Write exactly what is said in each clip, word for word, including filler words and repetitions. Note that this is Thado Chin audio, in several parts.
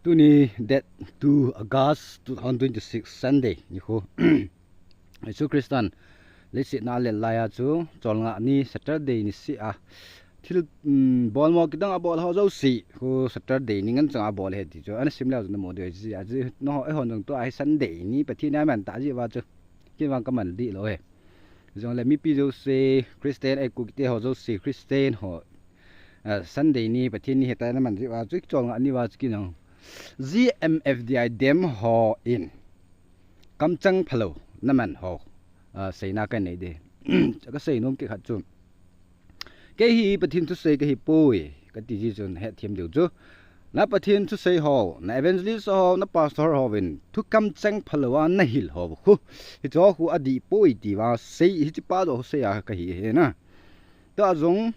Tuni date two August two thousand twenty-six Sunday nikho. Jesu Christan leiset a alet laiya chu cholngah ni Saturday niseh a thil, um, bolmo kidang abol ho jouse khu Saturday ni ngen chang abol ahi ti chu ana sim leu chun namu diu ahi. Ajeh chu eiho, eihon jong tua hi Sunday ni Pathen in aman tah jeh uva chu kei vang kaman dih lou ahi. Jongle mipi jouse, Christian, ei Kukite ho jouse, Christian ho, ah, Sunday ni Pathen ni ahitai naman jeh uva chu, cholngah ni uva chu kei jong G M F D I dem hon kamchang phalou naman ho, ah, seina kanei ding. Kasei nom kit khat chu, kei hi Pathen thusei kahi poi kati jeh chun hetthem diu chu, na Pathen thusei ho, na evangelist ho, na pastor hovin thu kamchang phalou a nahil ho khu, hiche khu adih poi ti uva sei, hiche pa joh sei a kahi ahi na. Tua jong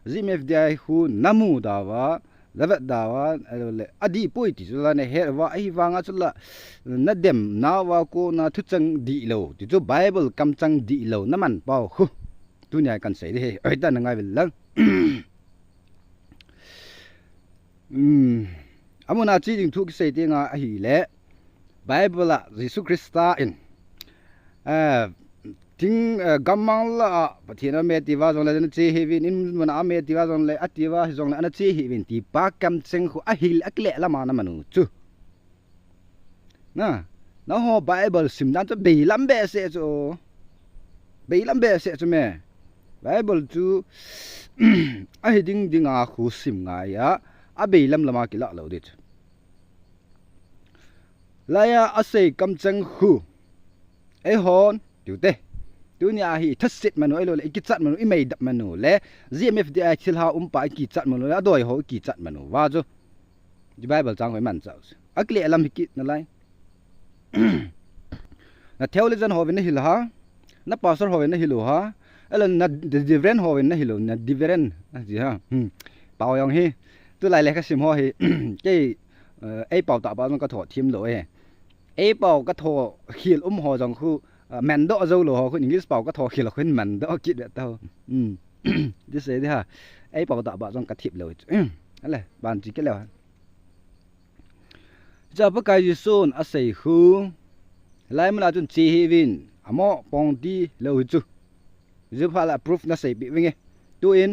G M F D I khu namu dauva, navet dauva, ahilou le adih poi ti chu la nahet uva, ahivanga chu la nadem nauva kona thuchang dihlou ti chu, Bible kamchang dihlou naman pau khu tunia kahin sei ding ahi. Oi, ta nangai uvin lang. Um, amuna che ding thu kisei tenga ahile, Bible a Jesu Christa in, eh, thing, eh, gammang lah a Pathen aume ati uva jongle nache hih uvin, in mun a aume ati uva jongle, ati uva hijongle nache hih uvin ti pa kamchang khu ahile akileh lam a naman u chu. Na, nangho Bible sim dan chu beilam behseh chu. Beilam behseh chu me. Bible chu ahi ding dinga khu sim ngai a, abeilam lam a kilah lou ding chu. Laiya asei kamchang khu, eihon tiu te, tunia hi ithaset man u, ahilou le ikichat man u, imeidap man u le, G M F D I thilha umpa ikichat man u le, adoi ho ikichat man uva chu, hiche Bible chang khu iman chau chu, akileh lam hi kit nalai. Na theologian hovin nahil ha, na pastor hovin nahil u ha, ahilou na reverend hovin nahil u, na reverend aji ha. Hmm. Pau jong hi, tulai lekha sim ho hi, kei, eh, eipao tah pa jong katho them lou e. Eipao katho khel um ho jong khu, eh, mandoh jou lou ho khu, English pao katho khel khu mandoh kit ve tau. Hmm. Ti sei ding ha. Eipao tah pa jong kathip lou. Hmm. Ale, ban chi kit leu ha. Hiche a Pakai Jesun asei khu, hilai mun a chun che hih uvin, amo pong ti lou hi chu. Jesu phat la proof naseipeh vinge. Tuin,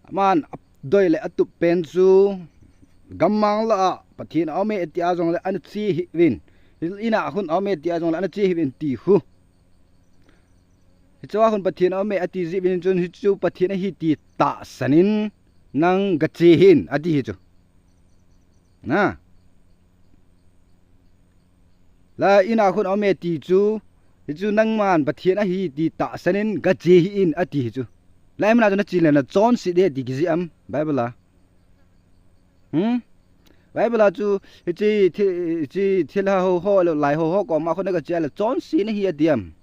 aman adoi le atup pen chu, gammang lah a Pathen aume ati a jongle ana che hih uvin. In a khun aume ati a jongle ana che hih uvin ti khu. Hiche a khun Pathen aume ati jeh uvin chun hichu Pathen ahi ti tahsan in nang gache hih in ati hi chu. Na. La in a khun aume ti chu, hichu nangman Pathen ahi ti tahsan in gache hih in ati hi chu. Lai mun a chu nache le nachonse ding ti kijih am Bible a. Hmm? Bible a chu, hiche thi-, hiche thilha ho, ho, lou lai ho, ho koma khun nagache le chonse nahi ati am.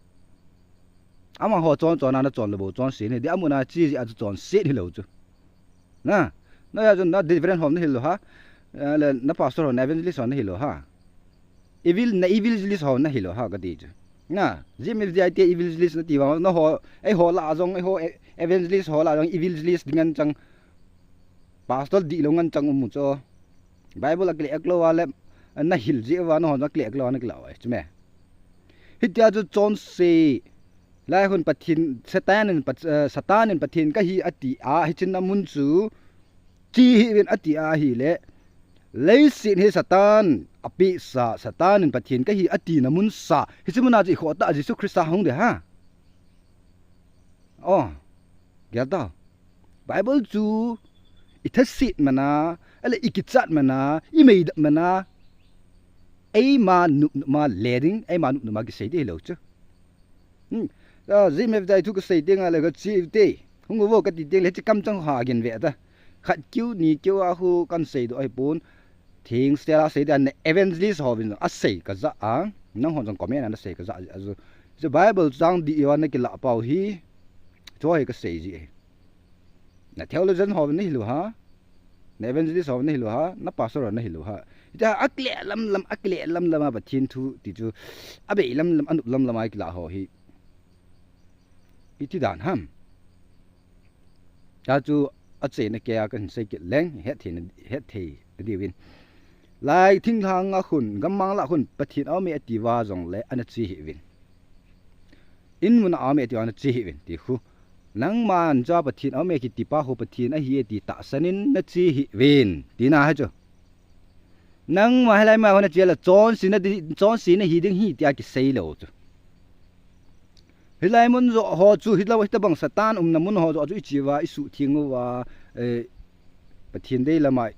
Amaho chon, chon a nachon lou bou chonse nahi ding, amuna che jeh a chu chonse hilou chu. Na, na ya chun na reverend ho nahil u ha, eh, le na pastor ho, na evangelist ho nahil u ha. Evil, na evangelist ho nahil u ha kati chu. Na, G M F D I te evangelist nati vang, naho, eiho lah a jong, eiho e-, evangelist ho lah a jong evangelist ding ngen chang, pastor dihlou ngen chang um u chu. Bible a kileh lou a le, nahil jeh uva, nahon a kileh lou a nakilah u ahi chu me. Hitia chu chonse, lai khun Pathen, Satan in Pat-, eh, Satan in Pathen kahi ati a, hiche na mun chu che hih uvin ati a ahile, leiset hi Satan apehsa, Satan in Pathen kahi ati na mun sa, hiche mun a chu ikhoh tah a Jesu Christa hung ding ha. O, gel tau. Bible chu ithaset man a, ahile ikichat man a, imeidap man a, eima nop nop ma le ding, eima nop nop ma kisei ding hilou chu. Hmm. A, G M F D I thu kasei tenga le kache u te. Hung uvo kati teng le hiche kamchang ha gin ve ta. Khat keu ni keu a khu kahin seidoh ahipon. Theng style a sei dia na evangelist hovin asei kajah a. Nanghon jong comment a nasei kajah a chu. Chu Bible chang dih uva nakilah pau hi. Chu hi kasei ji. Na theologian hovin nahil u ha. Na evangelist hovin nahil u ha. Na pastor hovin nahil u ha. Hitia akileh lam lam, akileh lam lam a Pathen thu ti chu. Abeilam lam, anop lam lam a kilah ho hi. Iti dan ham. Tua chu achaina kei a kahin sei kit leng, hetthei na, hetthei nadiuvin. Lai thinglhang a khun, gammang lah khun, Pathen aume ati uva jongle, ana che hih uvin. In mun a aume ati uva ana che hih uvin, ti khu. Nangman cha Pathen aume kiti pa khu Pathen ahi ati tahsan in na che hih uvin. Tina ahi chu. Nangma hilai ma khu na che le chonse na di, chonse na hi ding ahi tia kisei lou chu. Hilai mun joh ho chu, hilai, hitabang Satan umna mun ho joh chu i che uva, i suhtheng uva, eh, Pathen dei lama,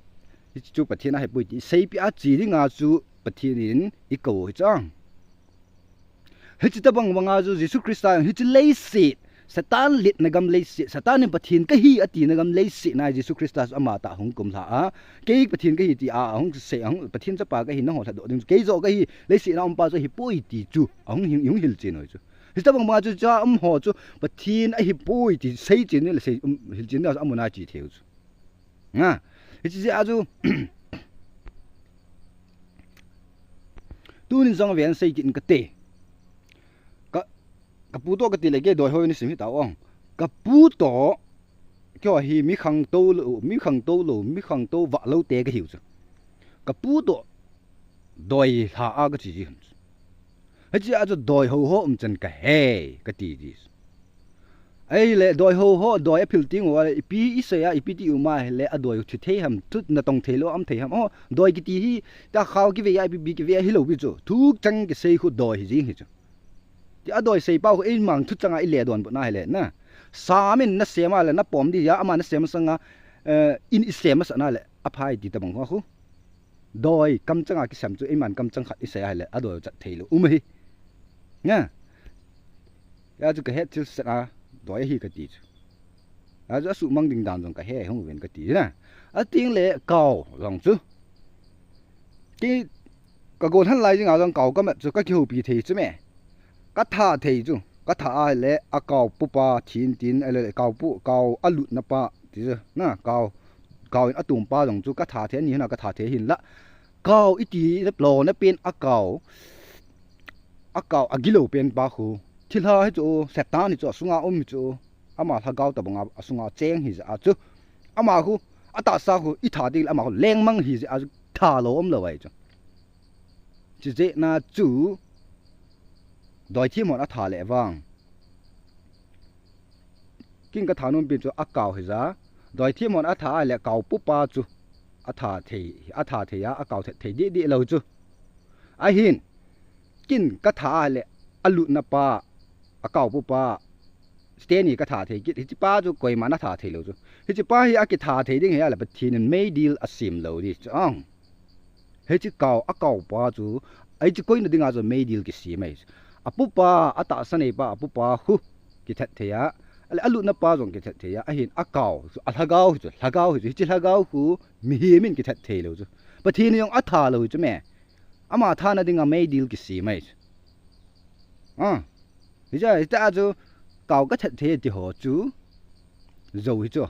hichu Pathen ahepoi ti seipeh a che dinga chu Pathen in i kou u hi chu. Hiche tabang banga chu Jesu Christa hiche leiset, Satan letna gam leiset, Satan in Pathen kahi atina gam leiset na Jesu Christa chu ama tah hung kumlha a, kei Pathen kahi ti a, ahung sei, ahung Pathen chapa kahi nangho lhadoh ding chu, kei joh kahi, leiset na um pa chu ahipoi ti chu, ahung hil, hung hilchen u hi chu. Hitabang banga chu cha um ho chu Pathen ahipoi ti seichen ni le sei, um, hilchen ni a chu amun a che thei u chu. Nga, hiche jeh a chu, tunin jong ven sei kit in kate. Ka, ka pu toh kati le kei doi hoi ni sim hita ong. Ka pu toh, keiho hi mi khangtou lou, mi khangtou lou, mi khangtou vah lou te kahiu chu. Ka pu toh, doi lha a kache ji. Hiche a chu doi ho ho umchan kahe, kati ji. Ahile doi ho ho, doi aphil teng uva le, ipi isei a, ipi ti um a hile, adoi u thi thei ham, thu natong thei lou, um thei ham. O, doi kiti hi, ta khao kivei a, ipi, ipi kivei a, hilou pi chu. Thuchang kisei khu doi hi jing hi chu. Ti adoi sei pa khu, eiman thuchang a ile don bu na hile, na. Sam in nasem a le, napom di a, ama nasem sanga, eh, in isem masah na le, aphai ti tabang khu. Doi kamchang a kisem chu, eiman kamchang khat isei a hile, adoi u chat thei lou. Um hi. Nga. Hia chu kahet thil set a, doi ahi kati chu. Hia chu asuhmang ding dan jong kahe hung uvin kati na. Ateng le kau jong chu. Kei ka gol han lai jing a jong kau kamat chu kakihoupi thei chu me. Katha thei chu. Katha a le akau pu pa thin tin, ahile kau pu, kau alutna pa ti chu. Na, kau, kau in atum pa jong chu katha thei, ani hina katha thei hin la. Kau iti le plo na pen akau. Akau agilou pen pa khu. Thilha hi chu, Satan hi chu, asunga um hi chu. Ama lhagao tabang a, asunga cheng hi jeh a chu. Ama khu, atahsa khu, itha ding le ama khu, lengmang hi jeh a chu, thalou umlou ahi chu. Chujeh na chu, doi thiem hon atha le vang. Kin katha nom pen chu akau hi ja. Doi thiem hon atha le kau pu pa chu. Atha thei, atha thei a, akau that thei deh deh lou chu. Ahin, kin katha le alutna pa, akau pu pa, Stanley katha thei kit, hiche pa chu koiman atha thei lou chu. Hiche pa hi akitha thei ding hi a le Pathen in meidil asem lou di chu ang. Hiche kau, akau pa chu, hiche koina dinga chu meidil kisem ahi. Apu pa, atahsa nei pa, apu pa khu kithat thei a, ale alutna pa jong kithat thei a, ahin akau chu, alhagao hi chu, lhagao hi chu, hiche lhagao khu mihem in kithat thei lou chu. Pathen in jong atha lou hi chu me. Ama thana dinga meidil kisem ahi chu. Ah, hijeh a chu, kau kathat thei ti ho chu, jou hi chu.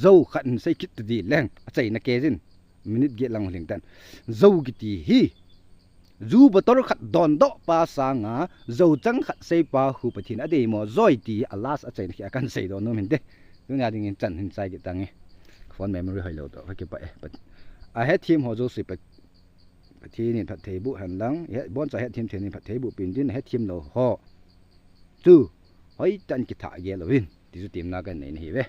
Jou khat in sei kit ta di leng, achaina kei jin. Minute get lang hling tan. Jou kiti hi. Ju bottle khat dondoh pa sanga, jou chang khat sei pa khu Pathen adeimo joi ti a last achaina khi a kahin seidoh nom hinte. Tunia dingin chan hin chai kit tange. Phone memory hoilou toh, kakipah e. Ahethem ho jouse Pathen in phatthei boh hen lang, abonchan ahethem thei in phatthei boh peh in tin, ahethem lou ho chu, hoitah in kitha gel uvin, ti chu temna kahin nei ahi ve.